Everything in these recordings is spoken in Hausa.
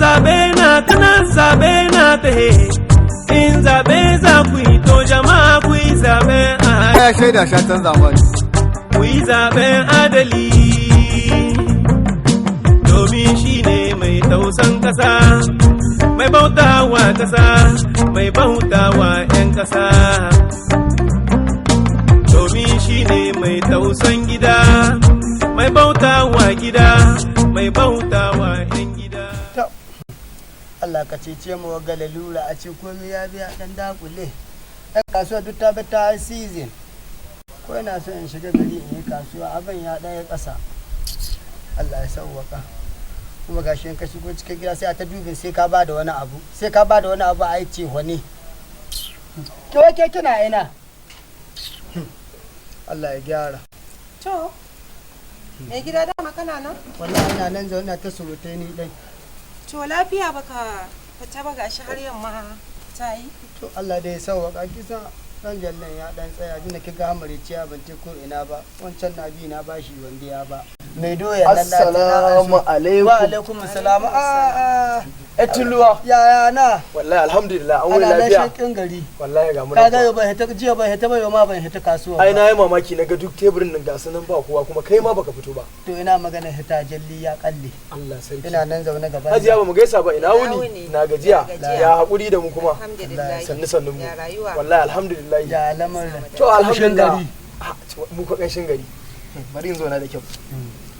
Zabe na tanan, zabe na tahe. In zabe za ku yi, to jama'a ku yi zaben Ya shaida shatan zamani. Ku yi zaben adali, domin shi ne mai tausan kasa, mai bautawa kasa, mai bautawa 'yan kasa, domin shi ne mai tausan gida, mai bautawa gida, mai bautawa 'yan gida. To, Allah ka cece mu ga lalura, a ce komai ya biya dan dakule. Ɗan kasuwa duk ta bi ta season. Ko ina so in shiga gari in yi kasuwa, abin ya ɗaya ƙasa. Allah ya sauwaka. Kuma gashi in ka shigo cikin gida sai a ta dubin sai ka ba da wani abu. Sai ka ba da wani abu a yi ce wani. Ke wake kina ina? Allah ya gyara. To, mai gida, dama kana nan? Wallahi ina nan zaune ta surutai ni dai. To, lafiya baka fita ba, gashi har yamma ta yi? To, Allah dai ya sauwaka. Kisa dan jallan ya dan tsaya jina ki ga ciya ban ce ko ina ba, wancan na bi na bashi ban biya ba. Mai doya nan na Assalamu alaikum. Wa alaikum assalam. A a. Etuluwa. Yaya na? Wallahi alhamdulillah, an wuni Ana nan lafiya. shakin gari. Wallahi ga mu Ka nan ga kuwa. ban hita jiya, ban hita ba, yau ma ban hita kasuwa Ai ba. na yi mamaki na ga duk teburin nan gasu nan ba kowa, kuma kai ma baka fito ba. To, ina magana hita, jalli ya kalle. Allah sarki. Ina nan zaune gaban. Hajiya, ba mu gaisa ba, ina Ina wuni? wuni? Na gajiya. Ya gajiya. Ya hakuri da mu kuma. Alhamdulillah. Sannu sannun mu. Ya rayuwa? Wallahi alhamdulillah. Ya lamarin? To, alhamdulillah. Gari. Ah, to, mu ko kanshin gari. Bari in zauna da kyau.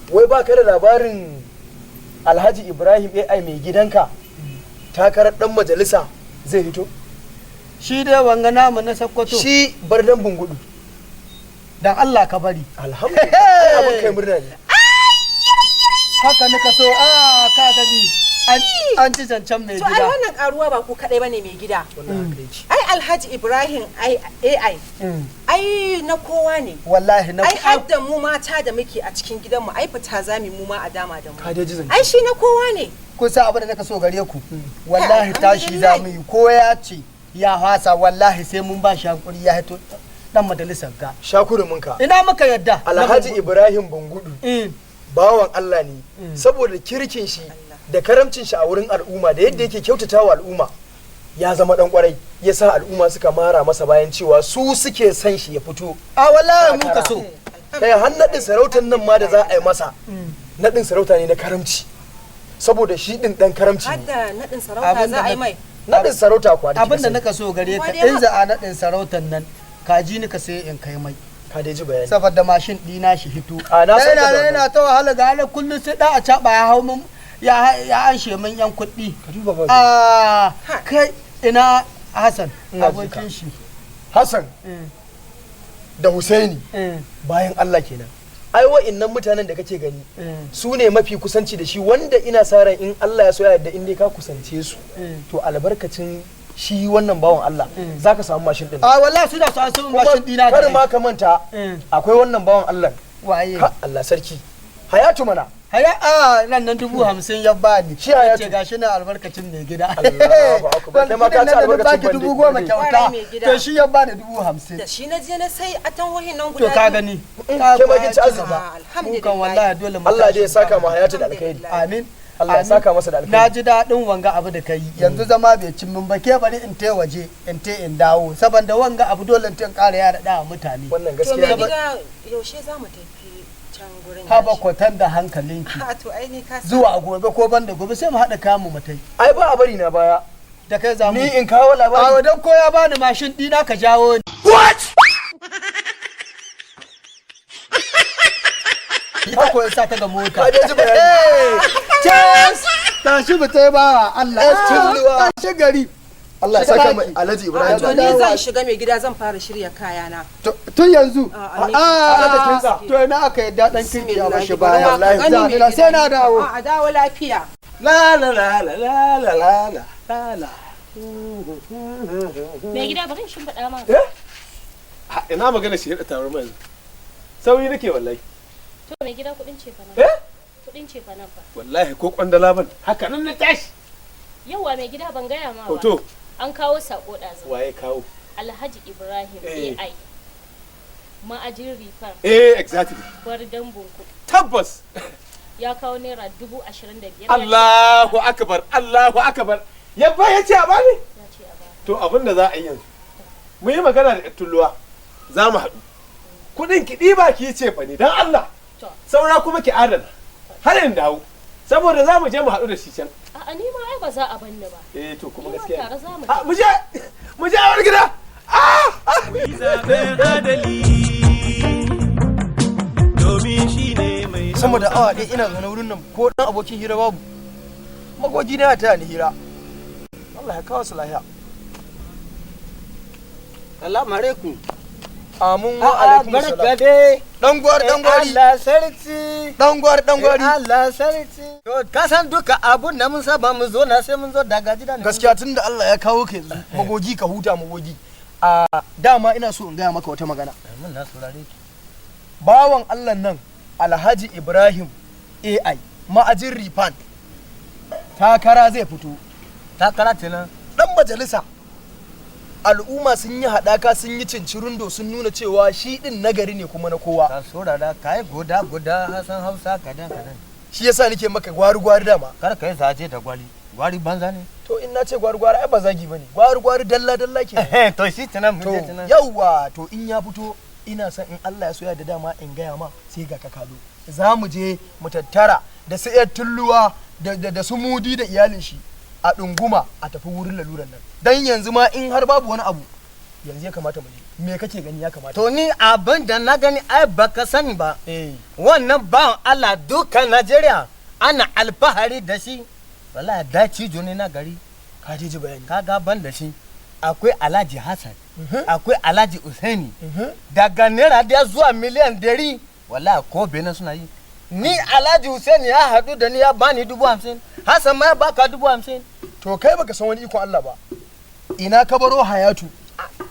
Wai ba ka da labarin Alhaji Ibrahim AI mai gidanka takarar dan majalisa zai fito? Shi dai wanga namu na Sokoto? Shi Bardan Bungudu. Dan Allah ka bari. Alhamdulillah. Ai abin kai murna ne. Haka nika so a ka gani an ci zancen mai To, ai gida. wannan karuwa ba ku kadai bane, mai gida. Wannan haka yake. Ai Alhaji Ibrahim AI ai na kowa ne. Wallahi na Ai har da mu mata da muke a cikin gidanmu, ai fita zami mu ma a dama da mu. Ka dai ji zance. Ai shi na kowa ne. Kun san abin da naka so gare ku? Wallahi tashi za mu yi, ko ya ce ya fasa, wallahi sai mun ba shi hankuri ya hito dan majalisar ga. Shakuruminka. Ina muka yadda. Alhaji Ibrahim Bungudu bawan Allah ne, saboda kirkin shi da karamcin shi a wurin al'umma da yadda yake kyautata wa al'umma, ya zama dan kwarai, ya sa al'umma suka mara masa bayan cewa su suke son shi ya fito. A wallahi mu ka so. Kai har naɗin sarautar nan ma da za a yi masa, naɗin sarauta ne na karamci, saboda shi ɗin ɗan karamci Har ne. da naɗin sarauta Abin za da a yi na- mai. Naɗin sarauta kuwa da Abin da kika sani. naka so gare ka, Kuma dai in za a naɗin sarautar nan, kaji ni ka sai in kai mai. Ka dai ji bayani. Saboda mashin ɗina shi hito. A, na san da yana wannan. yana ta wahala ga halin kullum sai da a caɓa ya hau mun ya anshe min yan kuɗi. Ka duba ba. A kai, ina Hassan Ina jin ka. abokin shi? Hassan da Husaini bayan Allah kenan. Ai wa'innan mutanen da kake gani su ne mafi kusanci da shi, wanda ina sa ran in Allah ya so ya yarda, in dai ka kusance su, to albarkacin shi wannan bawan Allah zaka samu mashin din. A wallahi suna so an samu Kuma mashin ɗina kar da ma ka manta, akwai wannan bawan Allah. Waye? Ka Allah sarki, Hayatu mana. Haya a nan nan 50,000 ya bani. Shi Hayatu. Ce gashi na albarkacin mai gida. Allahu akbar. Kai ma ka ci Kuɗin nan da na albarkacin baki bandi. 10,000 kyauta. Kwarai, mai gida. To, shi ya bani 50,000. Da shi na je na sai atanwohin nan guda To, ka biyu. gani. Ke ma kin ci arziki. Ah, Mu kan alhamdulillah. wallahi dole mu Allah tashi dai ya mu saka kama. mu Hayatu da alkhairi. Amin. Allah ya Amin. saka masa da alkhairi. Na ji daɗin wanga abu da kai. Yanzu zama bai cin min ba, ke bari in te waje in te in dawo. Saboda wanga abu dole in te in ƙara yara da mutane. Wannan To, mai gaskiya. gida, yaushe za mu tafi can gurin Haba, nashi? kwatan da hankalinki. A to, ai ni ka san. Zuwa gobe ko ban da gobe sai mu haɗa kamu mu tai. Ai ba a bari na baya. Da kai za mu. Ni in kawo A labari. wadan ko ya bani mashin ɗina ka jawo ni. What? Ita ko sa ta ga mota. Ka dai ji bayani. Cheers! Tashi mu tai ba Allah. Tulluwa. Tashi gari. Allah ya Shiga saka mai daki. Alhaji Ibrahim. To, ni zan shiga, mai gida, zan fara shirya kayana. Tun yanzu. A, ni- da kinsa. To, ina aka yadda dan kirki a bashi baya. Wallahi Za ni na sai na dawo. A dawo lafiya. La la la la la la la la la. Mai gida, bari in shimfiɗa ma. Eh? Ha, ina magana shi da tabarma yanzu. Sauri nake wallahi. To, mai gida, kuɗin ce fa nan. Eh? Kuɗin ce fa nan fa. Wallahi ko kwandala ban. Haka nan na tashi. Yauwa, mai gida, ban gaya ma ba. Hoto. An kawo sako ɗazu. Waye kawo? Alhaji Ibrahim Eh. AI. Ma'ajin Rifar Eh, exactly. Bardan Bunku. Tabbas. Ya kawo ₦25,000. Allahu akbar, Allahu akbar. Yabba ya ce a bani? Ya ce a baka. To abin da za a yi yanzu. Mu yi magana da tulluwa. Za mu haɗu. Kuɗin ki ɗiba ki ce fa ne don Allah. To. Saura kuma ki adana. Har in dawo. Saboda za mu je mu haɗu da shi can. A'a, ni ma ai ba za a banni ba. Eh, to kuma Ni ma gaskiya. tare za mu Ah, mu je mu je awar gida. Ah! Zaben adali domin shi ne mai Sama da awa 1 ina zaune wurin nan, ko dan abokin hira babu. Magogi na taya ni hira. Allah ya kawo su lahiya. Salamu alaikum. Amin wa alaikum Barka salam. dai. Dan gwari, dan gwari. Allah sarki. Dan gwari, dan gwari. Allah sarki. To ka san duka abun da mun saba mu zo na sai mun zo daga gida ne. Gaskiya tunda Allah ya kawo ka yanzu, magogi, ka huta magogi. A dama ina so in gaya maka wata magana. Mun na saurare ki. Bawan Allah nan Alhaji Ibrahim AI ma'ajin Rifan takara zai fito. Takara kenan. Dan majalisa. Al'umma sun yi haɗaka, sun yi cincirundo, sun nuna cewa shi ɗin nagari ne kuma na kowa. Ka saurara ka yi guda guda Hassan Hausa kadan kadan. Shi yasa nake maka gwari gwari dama. Kar ka yi zaje da gwali. Gwari banza ne. To in na ce gwari gwari ai ba zagi bane, gwari gwari dalla dalla ke. To shi kenan, mun To je kenan. yauwa, to in ya fito ina son in Allah ya soya da dama in gaya ma sai ga ka kazo. Za mu je mu tattara da su yar tulluwa da su Mudi da iyalin shi a ɗunguma a tafi wurin laluran nan. Dan yanzu ma in har babu wani abu yanzu ya kamata mu je. Me kake gani ya kamata? To ni abin da na gani ai baka sani ba. Eh. Wannan bawan Allah duka Najeriya ana alfahari da shi. Wallahi da cijo ne na gari. Ka je ji bayani. Kaga ban da shi akwai Alhaji Hassan, akwai Alhaji Usaini, daga ₦1 zuwa 100,000,000 wallahi ko benin suna yi. Ni Alhaji Usaini ya haɗu da ni ya bani 50,000, Hassan ma ya baka 50,000. To kai baka san wani ikon Allah ba. Ina ka baro Hayatu?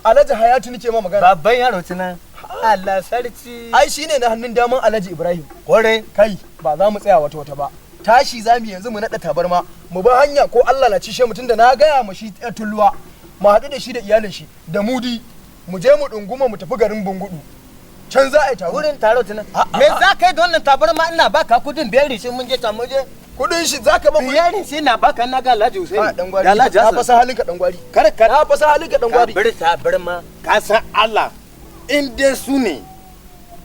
Alhaji Hayatu nake ma magana. Babban yaro tunan. Allah sarki. Ai shine na hannun daman Alhaji Ibrahim. Kore. Kai ba za mu tsaya wata wata ba. Tashi za mu yanzu mu naɗa tabarma mu bi hanya ko Allah na cishe mutum da na gaya mu shi yar tulluwa mu haɗu da shi da iyalin shi da Mudi, mu je mu ɗunguma mu tafi garin Bungudu. Can za a yi taro. Wurin taro tunan. Me za ka yi da wannan tabarma? Ina baka kudin biyar shi mun je ta mu je. Kudin shi za ka ba kuɗi. Biyar shi na baka na ga Alhaji Usaini. A dan gwari. Da Alhaji Na Hassan. fasa halinka, dan gwari. Kar ka Na fasa halinka, dan ka gwari. bar tabarma, ka san Allah in dai su ne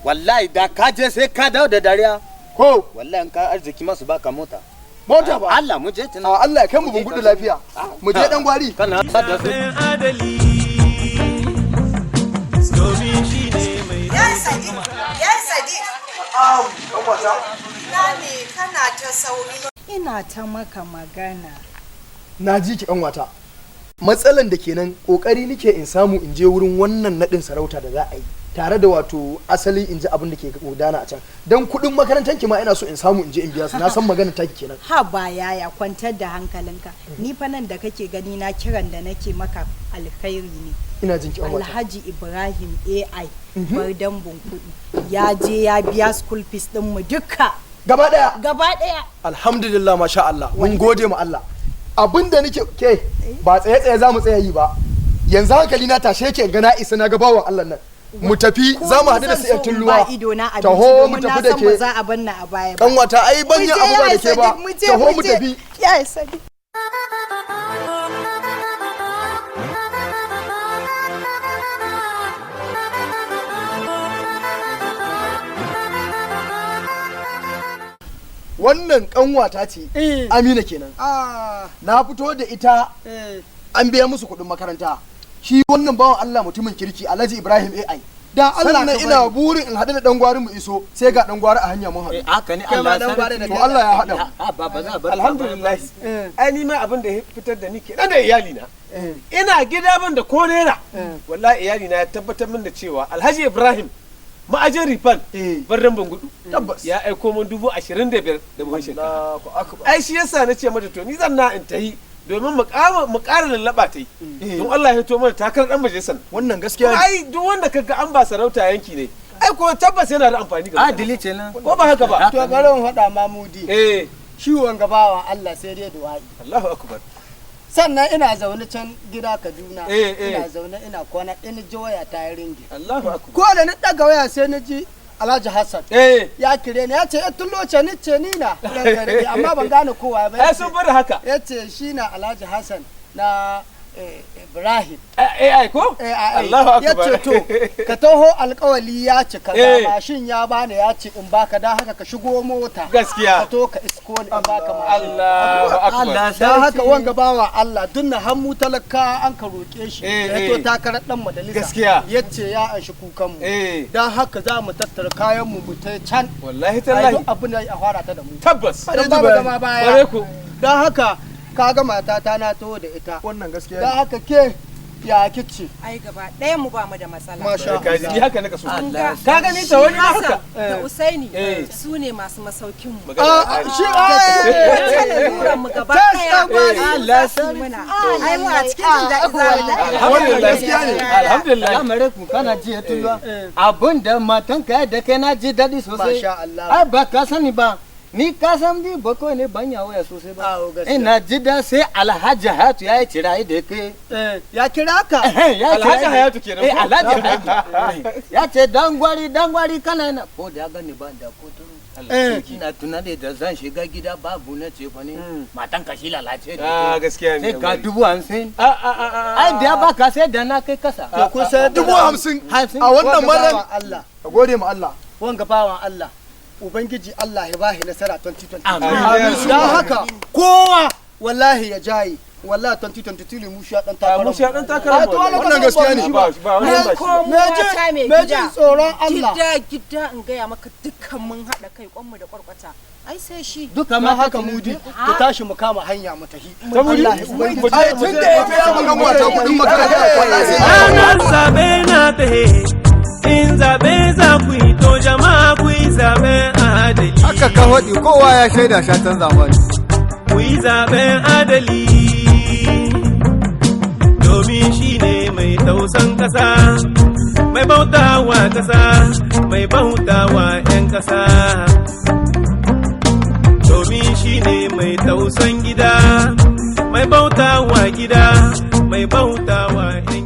wallahi da ka je sai ka dawo da dariya. Ko wallahi in ka arziki masu baka mota. Mota ba. Allah mu je tuna. A Allah ya kai mu Bungudu lafiya. Mu je, dan gwari. Kana da su. Zaben adali domin shi ne mai Ya Sadiq, ya Sadiq. Ina ne kana ta sauri? Ina ta maka magana. Na ji ki, kanwata. Matsalan da kenan kokari nike in samu in je wurin wannan nadin sarauta da za a yi tare da wato asali in ji abin da ke gudana a can, dan kudin makarantar ki ma ina so in samu in je in biya su. Na san magana taki kenan. Ha ba yaya, kwantar da hankalinka. Ni fa nan da kake gani na kiran da nake maka alkhairi ne. Ina jin ki, kanwata. Alhaji Ibrahim AI Bardan Bunkudu ya je ya biya school fees din mu duka. Gaba daya? Gaba daya. Alhamdulillah, masha Allah, mun gode ma Allah. Abin da nake ke ba tsaye tsaye za mu tsaya yi ba yanzu, hankali na tashe yake in ga na isa na ga bawan Allah nan. Mu tafi, za mu haɗu da su yar tulluwa. Ba ido na abinci Taho mu domin na tafi da san ba ke. za a banna a baya ba. Kanwata, ai ban yi abu ba da ke ba. Mu je, Taho mu je. tafi. Ya Sadiq. Wannan kanwata ce, Amina kenan. Na fito da ita, an biya musu kuɗin makaranta shi wannan bawan Allah mutumin kirki Alhaji Ibrahim AI. Da Allah Sannan ka ina bari. burin in haɗu da dan gwari mu iso, sai ga dan gwari a hanya mun haɗu. Haka ne. Kai ma Allah dan gwari sarki. da To Allah ya haɗa mu. A ba ba za a bar. Alhamdulillah. Ai ni ma abin da ya fitar da ni kenan da iyali na. Ina gida ban da ko naira. Wallahi iyali na ya tabbatar min da cewa Alhaji Ibrahim ma'ajin Rifan birnin Bangudu Tabbas. ya aiko min 25,000 da buhun shinkafa. Allahu akbar. Ai shi yasa na ce mata to ni zan na in tahi domin mu ƙara mu ƙara lallaba ta yi. Don Allah ya to mana takarar dan majalisar. Wannan gaskiya ne. Ai duk wanda kaga an ba sarauta yanki ne. Ai ko tabbas yana da amfani ga mutane. Adili ce nan. Ko ba haka ba? To bari in faɗa Mamudi. Eh. Shi wanga bawan Allah sai dai du'a'i. Allahu akbar. Sannan ina zaune can gida Kaduna. Eh, eh. Ina zaune ina kwana in ji waya ta yi ringi. Allahu akbar. Ko da na ɗaga waya sai na ji Alhaji Hassan Eh. ya kire ni, ya ce, "Eh, tun loce ni ce ni na ranka ya daɗe," amma ban gane kowa ba. Ai sun bari haka. Ya ce shi na Alhaji Hassan na Ibrahim. AI ko? AI. Allahu akbar. Ya ce to ka taho, alkawali ya cika, Eh. ga mashin ya bani, ya ce in baka, dan haka ka shigo mota. Gaskiya. Ka to ka isko ni in baka mashin. Allahu akbar. Dan haka wanga bawa Allah dunna hannu talaka an ka roke shi Eh, ya to eh. takarar dan majalisa. Gaskiya. Yace ya anshi kukan mu. Eh. Dan haka za mu tattara kayan mu mu tai can. Wallahi ai tallahi. duk abin da a fara ta da mu. Tabbas. Dan babu zama baya. Bare ku. Dan haka kaga matata na taho da ita. Wannan gaskiya Dan ne. haka ke ya kice? Ai gaba ɗayan mu ba mu da matsala. Masha Kaji ni Allah. haka naka so. Kun ga Ka gani ta wani ma haka. Hassan da Usaini Eh. su ne masu masaukin mu. Magana ya Ah, ƙare. shi ai Wata laluran mu gaba Tas ɗaya ɗan gwari. su za su yi muna. Ai mu a cikin jin daɗi za mu tafi. Alhamdulillah. Gaskiya ne. Alhamdulillah. Salamu alaikum, kana ji ya tulwa. Abun da matanka ya da kai na ji daɗi sosai. Masha Allah. Ai ba ka sani ba. Ni ka san ni ba kawai ne ban yawo ya sosai ba. Awo, gaskiya. Ina ji da sai Alhaji Hayatu ya yi cirayi da kai. Eh, ya kira ka. Ya Alhaji kirayi da- Hayatu kenan Eh ko? Alhaji Hayatu. Ya ce dan gwari, dan gwari kana yana. Ko da ya gani ba da ko turu. Eh. Ina tunani da zan shiga gida babu na ce fa ne. Matan ka shi lalace da Ah, kai. gaskiya ne. Sai ga 50,000. Ah ah ah ah. Ai da ya baka sai da na kai kasa. To kun san 50,000 50. A wannan wanga maran bawan Allah, ka gode ma Allah. Wanga bawan Allah. Ubangiji Allah ya bahi nasara 2023. Amin. Dan haka kowa wallahi ya jaye. Wallahi 2023 mu shi dan takarar. Mu shi dan takarar Ai, to wallahi. Wannan gaskiya ne. Ba wannan ba shi. Ko mu mata mai Me gida. jin tsoron Allah. Gida gida in gaya maka dukkan mun haɗa kai kwanmu da kwarkwata. Ai sai shi. Duka Dan ma haka mudi ku tashi mu kama hanya mu tahi. Ta mudi? Allah Ubangiji. Ai tun da ya biya ma kanwata kuɗin makaranta, wallahi sai Ranar zabe na tahe, in zabe za ku yi to jama'a ku yi zaben adali. Haka ka faɗi, kowa ya shaida shatan zamani. Ku yi zaben adali, domin shi ne mai tausan ƙasa, mai bautawa ƙasa, mai bautawa 'yan ƙasa. Domin shi ne mai tausan gida, mai bautawa gida, mai bautawa 'yan